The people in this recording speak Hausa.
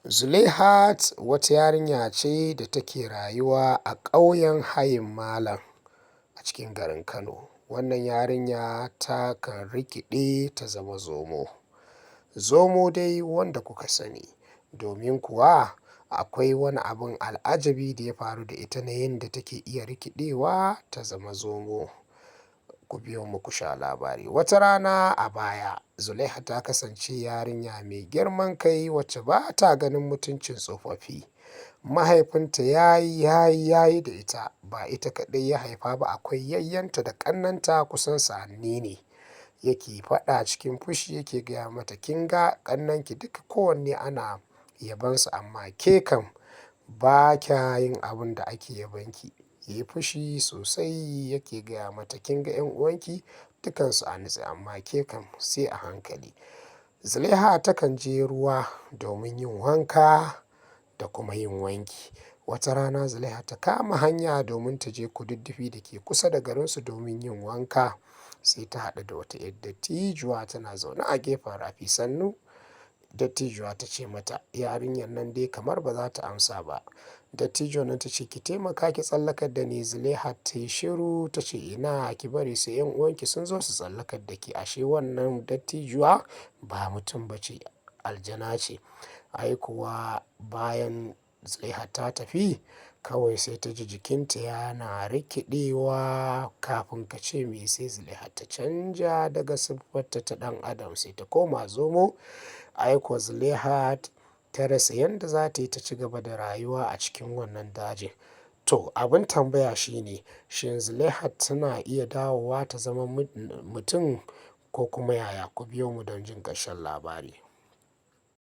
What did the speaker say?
Zulaihat wata yarinya ce da take rayuwa a ƙauyen Hayin Malam a cikin garin Kano. Wannan yarinya ta kan rikide ta zama zomo. Zomo dai wanda kuka sani, domin kuwa akwai wani abin al'ajabi da ya faru da ita na yadda take iya rikidewa ta zama zomo. Ku biyo mu ku sha labari. Wata rana a baya, Zulaihat ta kasance yarinya mai girman kai wacce ba ta ganin mutuncin tsofaffi. Mahaifinta ya yi, ya yi, ya yi da ita, ba ita kaɗai ya haifa ba, akwai yayyenta da ƙannenta kusan sa'anni ne. Yake faɗa cikin fushi yake gaya mata, kin ga ƙannenki duka kowanne ana yabonsa amma ke kam ba kya yin abin da ake yabonki. Ya yi fushi sosai yake gaya mata, kin ga 'yan uwanki dukansu a nutse amma ke kam sai a hankali. Zulaiha takan je ruwa domin yin wanka da kuma yin wanki. Wata rana Zulaiha ta kama hanya domin ta je kududdufi da ke kusa da garinsu domin yin wanka. Sai ta haɗu da wata 'yar dattijuwa tana zaune a gefen rafi. Sannu, dattijuwa ta ce mata, yarinyar nan dai kamar ba za ta amsa ba. Dattijuwar nan ta ce, ki taimaka ki tsallakar da ni. Zulaiha ta yi shiru ta ce, ina ki bari sai 'yan uwanki sun zo su tsallakar da ke. Ashe wannan dattijuwa ba mutum ba ce, aljana ce. Ai kuwa bayan Zulaiha ta tafi, kawai sai ta ji jikinta yana rikidewa kafin ka ce me sai Zulaiha ta canja daga siffarta ta ɗan adam sai ta koma zomo. Ai kuwa Zulaihat ta rasa yadda za ta yi ta ci gaba da rayuwa a cikin wannan dajin. To abin tambaya shine, shin Zulaihat tana iya dawowa ta zama mutum ko kuma yaya? Ku biyo mu don jin ƙarshen labari.